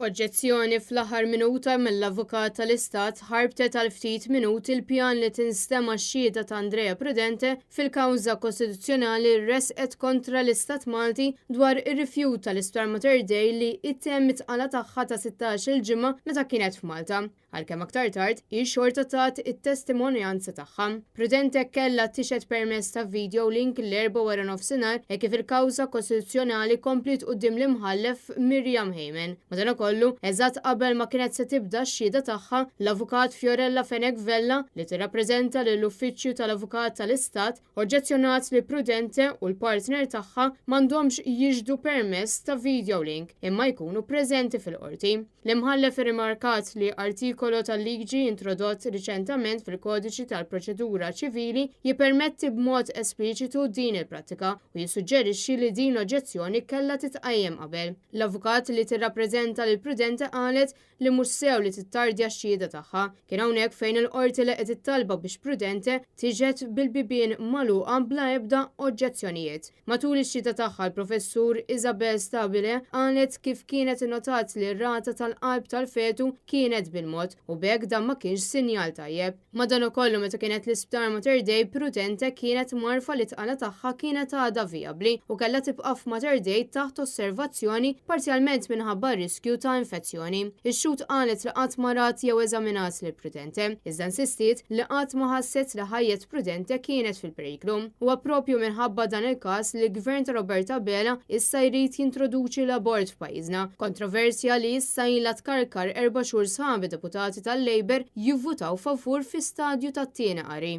Oġġezzjoni fl-aħħar minuta mill-Avukat tal-Istat ħarbtet għal ftit minuti l-pjan li tinstema' x-xhieda ta' Andrea Prudente fil-kawża kostituzzjonali ressqet kontra l-Istat Malti dwar ir-rifjut tal-Isptar Mater Dei li jtemm it-tqala tagħha ta' 16-il ġimgħa meta kienet f'Malta. Għalkemm aktar tard, hi xorta tat it-testimonjanza tagħha. Prudente kellha tixhed permezz ta' video link l-Erbgħa waranofsinhar hekk kif il-kawża kostituzzjonali kompliet quddiem l-Imħallef Miriam Hayman. Madankollu, eżatt qabel ma kienet se tibda x-xhieda tagħha, l-Avukat Fiorella Fenech Vella, li tirrappreżenta lill-Uffiċċju tal-Avukat tal-Istat, oġġezzjonat li Prudente u l-partner tagħha m'għandhomx jixhdu permezz ta' video link imma jkunu preżenti fil-Qorti. L-Imħallef irrimarkat li artikolu tal-liġi introdott riċentament fil-Kodiċi tal-Proċedura Ċivili jippermetti b'mod espliċitu din il-prattika u jissuġġerixxi li din l-oġġezzjoni kellha titqajjem qabel. L-avukat li tirrappreżenta lil Prudente qalet li mhux sew li tittardja x-xhieda tagħha. Kien hawnhekk fejn il-Qorti laqgħet it-talba biex Prudente tixhed bil-bibien magħluqa bla ebda oġġezzjonijiet. Matul ix-xhieda tagħha l-Professur Isabel Stabile qalet kif kienet innotat li r-rata tal-qalb tal-fetu kienet bil-mod u b'hekk dan ma kienx sinjal tajjeb. Madankollu meta kienet l-Isptar Mater Dei Prudente kienet mgħarrfa li t-tqala tagħha kienet għadha vijabbli u kellha tibqa' f'Mater Dei taħt osservazzjoni parzjalment minħabba r-riskju ta' infezzjoni. Ix-xhud qalet li qatt ma rat jew eżaminat lil Prudente, iżda insistiet li qatt ma ħasset li ħajjet Prudente kienet fil-periklu. Huwa proprju minħabba dan il-każ li l-Gvern ta' Robert Abela issa jrid jintroduċi l-abort f'pajjiżna, kontroversja li issa ilha tkarkar erba' xhur sħabi deputati tal-Labour jivvutaw favur fi stadju tat-tieni qari.